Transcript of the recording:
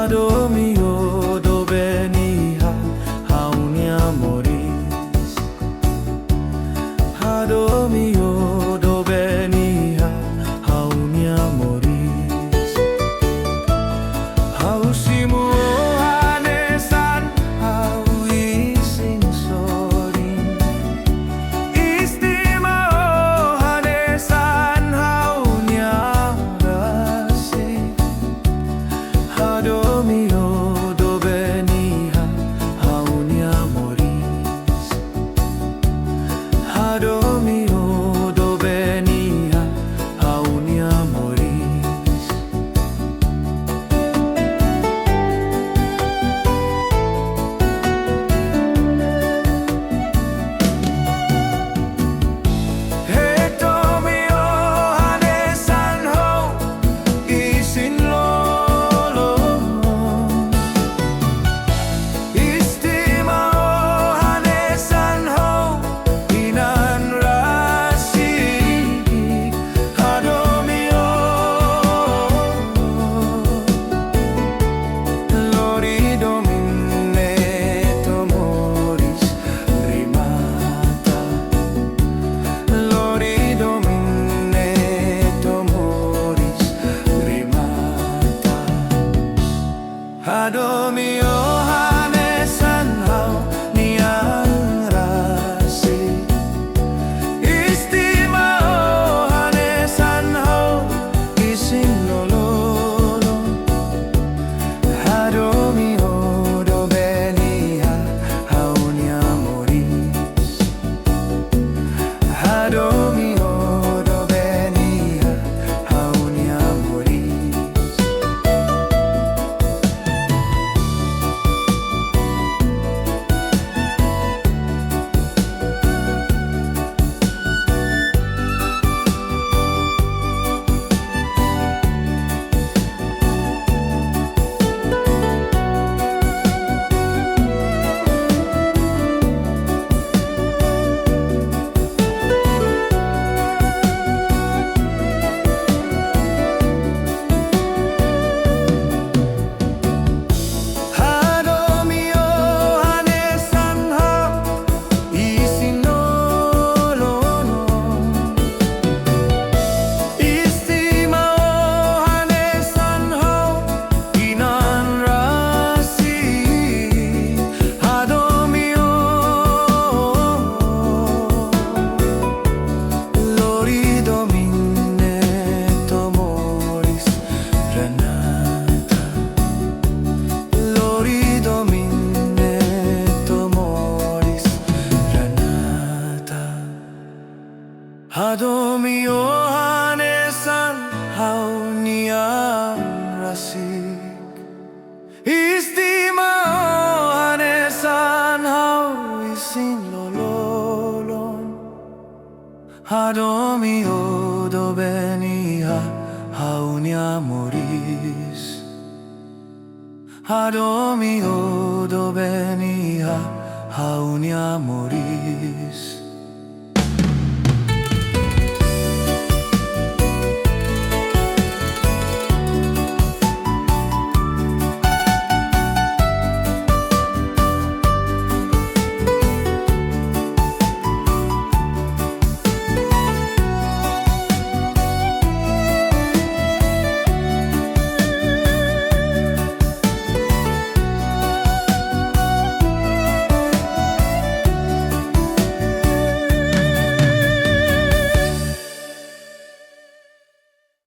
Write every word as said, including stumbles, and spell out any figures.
Hadomi ó doben iha ha'u-nia moris. Hadomi ó doben iha ha'u-nia moris. Ha'u simu ó hanesan ha'u isin sorin. Estima ó hanesan ha'u-nia rasik. Hadomi ó doben iha ha'u-nia moris. Hadomi ó doben iha ha'u-nia moris. Hetan ó hanesan ha'u isin lolon. Estima ó hanesan ha'u inan rasik. Hadomi ó. Lori domin ne'e to'o moris remata. Lori domin ne'e to'o moris remata. Hadomi ó hanesan ha'u-nia rasik. Estima ó hanesan ha'u isin lolon. Hadomi ó doben iha ha'u-nia moris. Hadomi ó doben iha ha'u-nia moris. Hadomi ó hanesan ha'u isin lolon. Estima ó hanesan ha'u inan rasik. Hadomi ó. Lori domin ne'e to'o moris remata. Lori domin ne'e to'o moris remata. Hadomi ó hanesan ha'u-nia rasik. Estima ó hanesan ha'u isin lolon. Hadomi ó doben iha ha'u-nia moris. Hadomi ó doben iha ha'u-nia moris.